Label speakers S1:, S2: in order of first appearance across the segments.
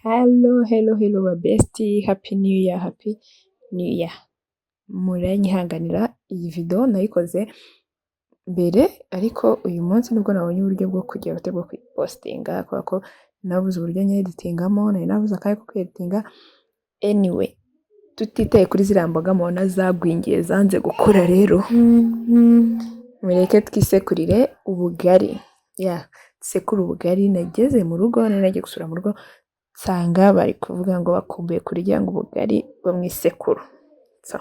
S1: Hello, hello, hello ba bestie, happy new year, happy new year. Muranyihanganira, iyi video nayikoze mbere, ariko uyu munsi nibwo nabonye uburyo bwo kugira uburyo bwo kuyipostinga, kubera ko nabuze uburyo nyeditingamo, nari nabuze akanya ko kweditinga. Anyway, tutitaye kuri ziriya mboga mubona zagwingiye, zanze gukura rero, mureke twisekurire ubugari. Yeah, dusekure ubugari. Nageze mu rugo, nari nagiye gusura mu rugo, nsanga bari kuvuga ngo bakumbuye kurya ngo ubugari bwo mu isekuru. So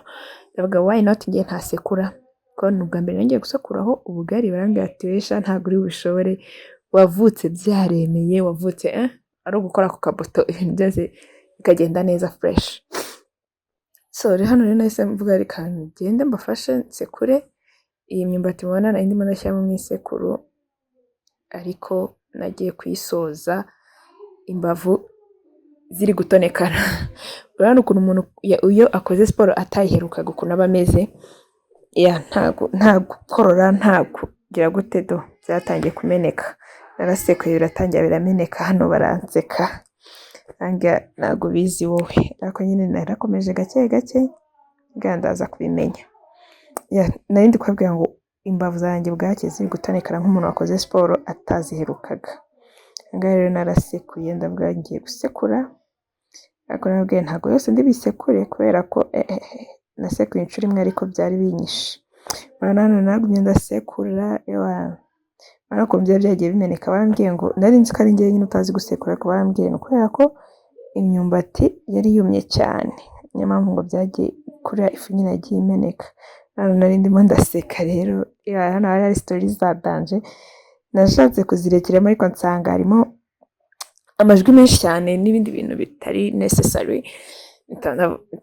S1: ndavuga, why not njye ntasekura, ko ni ubwa mbere ngiye gusekuraho ubugari. Barambwira ati: "Wesha, ntabwo uri bushobore, wavutse byaremeye, wavutse ari ugukora ku kabuto, ibintu byose bikagenda neza fresh." So rero hano rero nahise mvuga reka ngende mbafashe nsekure iyi myumbati. Mubona nari ndimo ndashyiramo mu isekuru, ariko nagiye kuyisoza imbavu ziri gutonekara. Urabona ukuntu umuntu iyo akoze siporo atayiherukaga ukuntu aba ameze. Yeah, nta gukorora, nta kugira gute, do byatangiye kumeneka. Narasekuye biratangira birameneka. Hano baranseka, barambwira ntabwo ubizi wowe, ariko nyine narakomeje gake gake bwa ndaza kubimenya. Yeah, nari ndi kubabwira ngo imbavu zanjye bwake ziri gutonekara nk'umuntu wakoze siporo ataziherukaga. Aha ngaha rero narasekuye, ndavuga ngiye gusekura, ariko narababwiye ntabwo yose ndi bisekure, kubera ko nasekuye inshuro imwe ariko byari binyishe. Murabona hano naragumye ndasekura, ewana urabona ukuntu byari byagiye bimeneka. Barambwiye ngo nari nzi ko ari njye nyine utazi gusekura, ariko barambwiye ni ukubera ko imyumbati yari yumye cyane, niyo mpamvu ngo byagiye kuriya, ifu nyine yagiye imeneka. Hano nari ndimo ndaseka rero, hano hari hari story za danger, nashatse kuzirekeramo ariko nsanga harimo amajwi menshi cyane n'ibindi bintu bitari necessary, mpita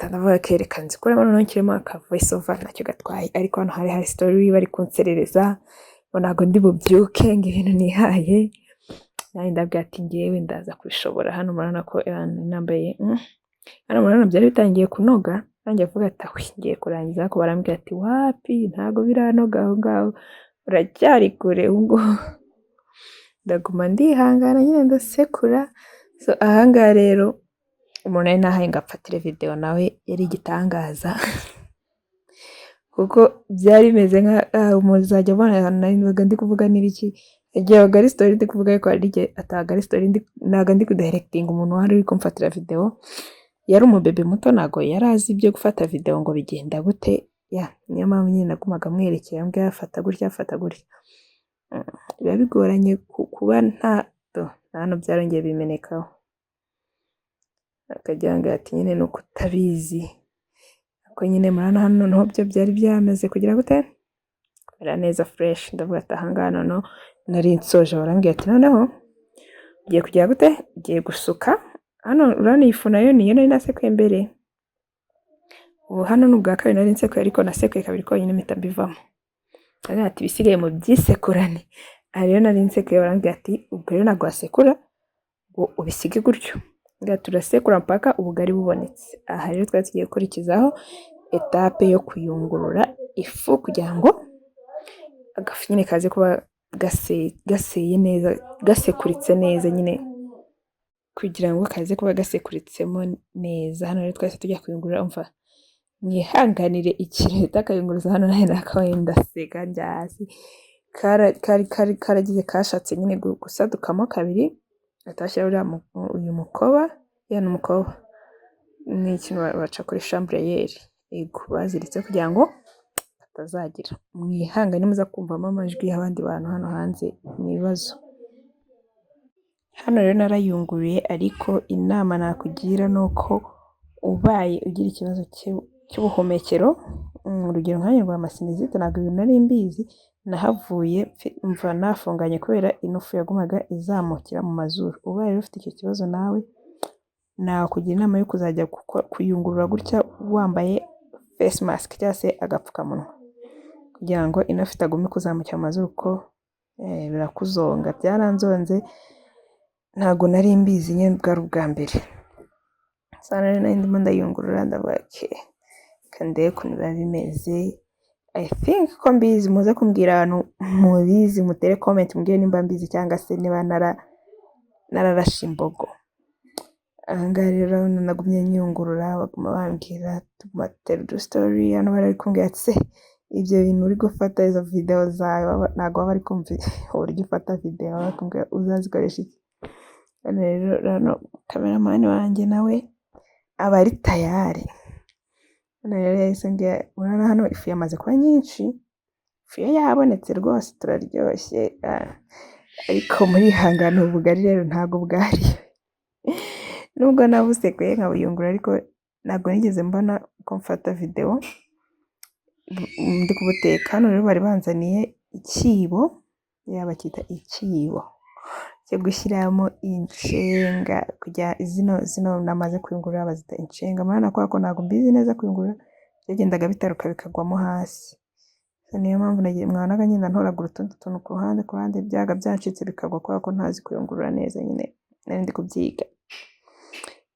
S1: ndavuga ko reka nzikuremo, noneho nshyiremo aka voice over, ntacyo gatwaye. Ariko hano hari hari story, bari kunserereza ngo ntabwo ndi bubyuke, ngo ibintu nihaye. Nanjye ndabwira ati ngewe ndaza kubishobora. Hano murabona ko nambaye, hano murabona byari bitangiye kunoga. Nanjye avuga ati ahwi, ngiye kurangiza, ariko barambwira ati wapi, ntabwo biranoga, aho ngaho uracyari kure. Ubu ngubu ndaguma ndihangana nyine ndasekura. So ahangaha rero umuntu nari nahaye ngo amfatire video nawe yari igitangaza, kuko byari bimeze nka muzajya mubona nabaga ndi kuvuga n'ibiki, igihe yabaga ari story ndi kuvuga, ariko hari igihe atabaga ari story, ntabwo ndi kudirectinga. Umuntu wari uri kumfatira video yari umubebe muto, ntabwo yari azi ibyo gufata video ngo bigenda gute. Ya, niyo mpamvu nyine nagumaga mwerekera, mbwira fata gutya, fata gutya. Biba bigoranye kuba nta hano byarongeye bimenekaho, akajya yambwira ati nyine ni uko utabizi. Ariko nyine murabona hano noneho byo byari byamaze kugira gute, kumera neza fresh. Ndavuga ati ahangaha noneho nari nsoje. Barambwira ati noneho ugiye kugira gute, ugiye gusuka. Hano urabona iyi fu nayo niyo nari nasekuye mbere. Ubu hano ni ubwa kabiri nari nsekuye, ariko nasekuye kabiri konyine mpita mbivamo. Baravuga ati ibisigaye mu byisekurane. Aha rero nari nsekuye, barambwira ati ubwo rero ntabwo wasekura ngo ubisige gutyo, turasekura mpaka ubugari bubonetse. Aha rero twari tugiye gukurikizaho étape yo kuyungurura ifu, kugira ngo agafu nyine kaze kuba gaseye neza, gasekuritse neza nyine, kugira ngo kaze kuba gasekuritsemo neza. Hano rero twahise tujya kuyungurura. Umva, mwihanganire ikintu bita akayunguruzo, hano nanjye nakabaye ndaseka njya hasi. Kari karagize kashatse nyine gusadukamo kabiri, bahita bashyiraho uyu mukoba. Ya, ni umukoba, ni ikintu baca kuri chambreyeri, yego, baziritse kugira ngo hatazagira. Mwihangane muza kumvamo amajwi y'abandi bantu hano hanze, ni ibibazo. Hano rero narayunguruye, ariko inama nakugira ni uko ubaye ugira ikibazo cy'ubuhumekero, urugero nkanjye ndwara amasinusite, ntabwo ibintu nari mbizi, nahavuye mva nafunganye kubera ino fu yagumaga izamukira mu mazuru. Ubaye rero ufite icyo kibazo nawe, nakugira inama yo kuzajya kuyungurura gutya wambaye face mask cyangwa se agapfukamunwa, kugira ngo ino fu itaguma kuzamukira mu mazuru, kuko birakuzonga. Byaranzonze, ntabwo nari mbizi nyine, bwari ubwa mbere. Rero nari ndimo ndayungurura, ndavuga okay, reka ndebe ukuntu biba bimeze. I think ko mbizi, muze kumbwira ahantu mubizi, mutere comment mumbwire nimba mbizi cyangwa se niba nararashe imbogo. Aha ngaha rero urabona nagumye nyungurura, baguma bambwira, tuguma dutera udustory, hano bari kumbwira ati: "Se ibyo bintu uri gufata, izo video zawe?" Ntabwo baba bari kumva uburyo ufata video, baba bari kumbwira: "Uzazikoresha iki?" Hano rero, hano cameraman wanjye nawe aba ari tayari. Hano rero yahise ambwira, urabona hano ifu yamaze kuba nyinshi, ifu yo yabonetse rwose, turaryoshye, ariko murihangana, ubugari rero ntabwo bwari, nubwo nabusekuye nkabuyungurura, ariko ntabwo nigeze mbona uko mfata video ndi kubuteka. Hano rero bari banzaniye icyibo, bacyita icyibo cyo gushyiramo inshenga, kugira zino namaze kuyungurura bazita inshenga. Murabona kubera ko ntabwo mbizi neza kuyungurura, byagendaga bitaruka bikagwamo hasi. Niyo mpamvu mwabonaga ngenda ntoragura utundi tuntu ku ruhande ku ruhande, byabaga byancitse bikagwa kubera ko ntazi kuyungurura neza nyine, nari ndi kubyiga,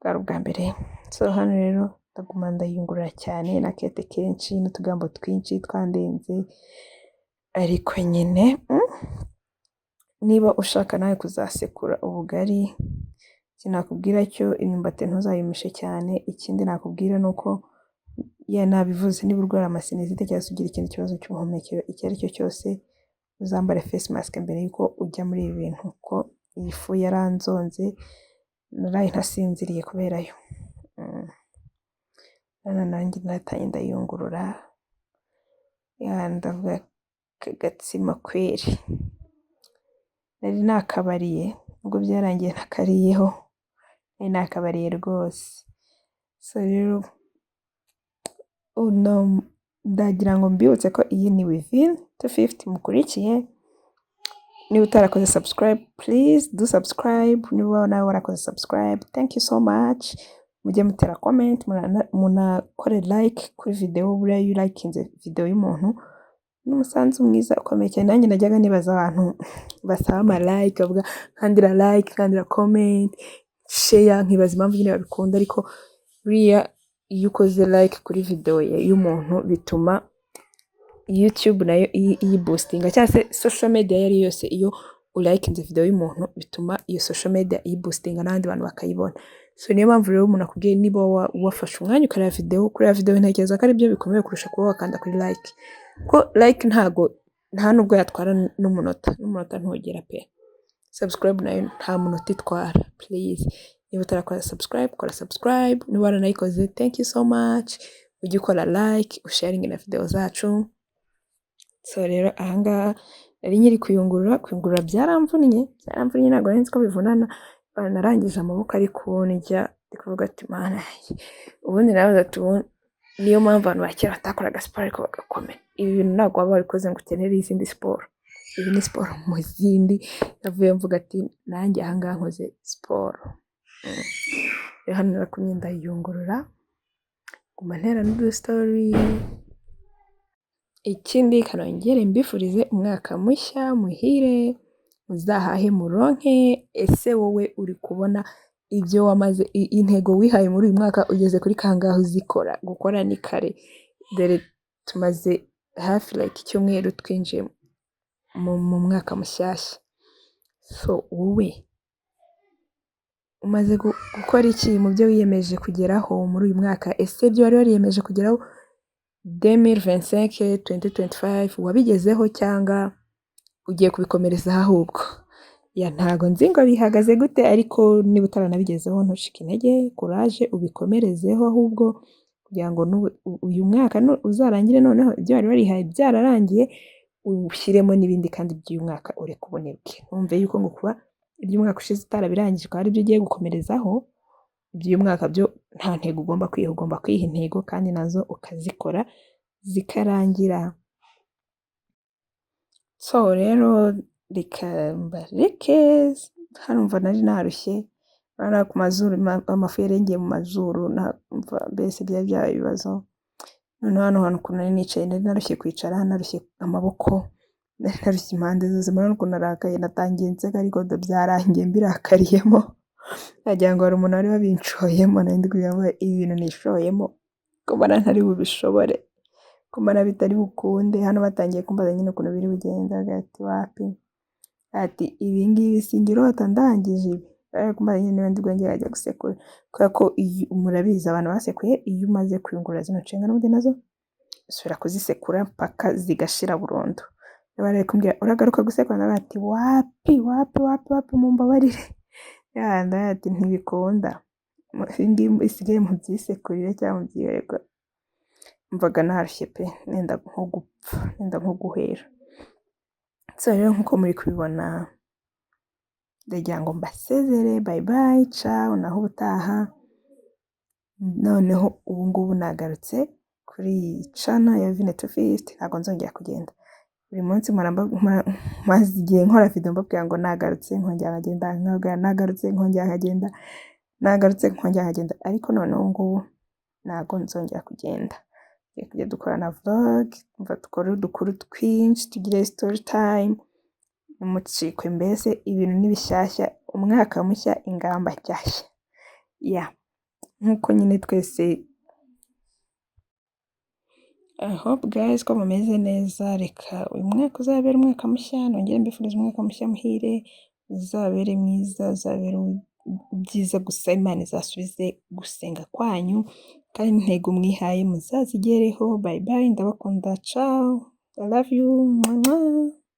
S1: bwari ubwa mbere. So hano rero ndaguma ndayungurura cyane n'akete kenshi n'utugambo twinshi twandenze, ariko nyine niba ushaka nawe kuzasekura ubugari, icyo nakubwira cyo, imyumbati ntuzayumishe cyane. Ikindi nakubwira ni uko, nabivuze, niba urwara amasinusite cyangwa se ugira ikindi kibazo cy'ubuhumekero icyo ari cyo cyose, uzambare face mask mbere y'uko ujya muri ibi bintu, kuko iyi fu yaranzonze, naraye ntasinziriye kubera yo. Hano nanjye naratangiye ndayungurura, ndavuga aka gatsima kweri nari nakabariye, nubwo byarangiye ntakariyeho, nari nakabariye rwose. So rero ndagira ngo mbibutse ko iyi ni Within 250 mukurikiye. Niba utarakoze subscribe, please do subscribe. Niba nawe warakoze subscribe, thank you so much. Mujye mutera comment, munakore like kuri video. Buriya iyo urakinze video y'umuntu ni umusanzu mwiza ukomeye cyane. Nanjye najyaga nibaza abantu basaba ama like, bavuga nkandira like, nkandira comment, share, nkibaza impamvu nyine babikunda. Ariko buriya iyo ukoze like kuri video y'umuntu, bituma YouTube nayo iyiboostinga, cyangwa se social media iyo ari yo yose. Iyo urayikinze video y'umuntu, bituma iyo social media iyiboostinga n'abandi bantu bakayibona. So niyo mpamvu rero umuntu akubwiye, niba wafashe umwanya ukareba video, kureba video ntekereza ko aribyo bikomeye kurusha kuba wakanda kuri like, ko like ntago nta nubwo yatwara n'umunota, n'umunota ntugera pe. Subscribe nayo nta munota itwara. Please, niba utarakora subscribe, kora subscribe. Niba waranayikoze, thank you so much. Ujye ukora like, usharinge na video zacu. So rero ahangaha nari nkiri kuyungurura. Kuyungurura byaramvunnye, byaramvunnye, ntabwo nari nzi ko bivunana. Narangije amaboko ari kundya, ndi kuvuga ati: "Mana yanjye." Ubundi nawe ati: "Ubu niyo mpamvu abantu ba kera batakoraga siporo ariko bagakomera. Ibi bintu ntabwo waba wabikoze ngo ukenere izindi siporo, ibi ni siporo mu zindi." Navuye mvuga ati: "Nanjye ahangaha nkoze siporo." Rero hano narakumye ndayiyungurura, nguma ntera n'udustory. Ikindi kanongere mbifurize umwaka mushya muhire, muzahahe muronke. Ese wowe uri kubona ibyo wamaze, intego wihaye muri uyu mwaka, ugeze kuri kangahe uzikora? Gukora ni kare, dore tumaze hafi like icyumweru twinjiye mu mwaka mushyashya. So wowe umaze gukora iki mu byo wiyemeje kugeraho muri uyu mwaka? Ese ibyo wari wariyemeje kugeraho 2025, 2025, wabigezeho cyangwa ugiye kubikomerezaho ahubwo? Ya, ntago nzi ngo bihagaze gute, ariko niba utaranabigezeho, ntucike intege, courage, ubikomerezeho ahubwo, kugira ngo uyu mwaka uzarangire noneho ibyo wari warihaye byararangiye, ushyiremo n'ibindi kandi by'uyu mwaka ureke ubunebwe. Ntumve yuko ngo kuba iby'umwaka ushize utarabirangije ukaba aribyo ugiye gukomerezaho, iby'uyu mwaka byo nta ntego ugomba kwiha. Ugomba kwiha intego kandi nazo ukazikora zikarangira. So rero reka mbareke hano, mva nari narushye, urabona ku mazuru amafu yarengeye mu mazuru, mbese byari byabaye ibibazo. Noneho hano hantu ukuntu nari nicaye, nari narushye kwicara, narushye amaboko, nari narushye impande zose. Murabona ukuntu narakaye, natangiye nseka ariko byarangiye mbirakariyemo, wagira ngo hari umuntu wari wabinshoyemo. Nari ndi kugira ngo ibi bintu nishoyemo ko mbona ntari bubishobore, ko mbona bitari bukunde. Hano batangiye kumbaza nyine ukuntu biri bugende, baravuga ati: "Wapi," ati: "Ibi ngibi sinjye urota ndangije ibi." Bari kumbaza nyine niba ndi bwongere nkajya gusekura, kubera ko murabizi abantu basekuye, iyo umaze kuyungurura zino nshinga n'ubundi nazo usubira kuzisekura mpaka zigashira burundu. Bari kumbwira uragaruka gusekura, ndavuga ati wapi wapi wapi wapi, mumbabarire. Ndavuga ati ntibikunda, ibi ngibi bisigaye mubyisekurire cyangwa mubyihorere. Numvaga narushye pe, nenda nko gupfa, nenda nko guhera. So rero nk'uko muri kubibona, ndagira ngo mbasezere, bye bye, ciao, naho ubutaha. Noneho ubu ngubu nagarutse kuri iyi channel ya Vine 250, ntabwo nzongera kugenda. Buri munsi maze igihe nkora video mbabwira ngo nagarutse, nkongera nkagenda, nkababwira nagarutse, nkongera nkagenda, nagarutse, nkongera nkagenda, ariko noneho ubu ngubu ntabwo nzongera kugenda. Tugiye kujya dukorana vlog, umva dukore udukuru twinshi, tugire story time, ntimucikwe mbese ibintu ni bishyashya, umwaka mushya, ingamba nshyashya. Yeah, nk'uko nyine twese. I hope guys ko mumeze neza, reka uyu mwaka uzabere umwaka mushya, nongere mbifurize umwaka mushya muhire, uzabere mwiza, uzabere byiza gusa, Imana izasubize gusenga kwanyu kandi intego mwihaye muzazigereho. Bye bye, ndabakunda, ciao, I love you, mwah.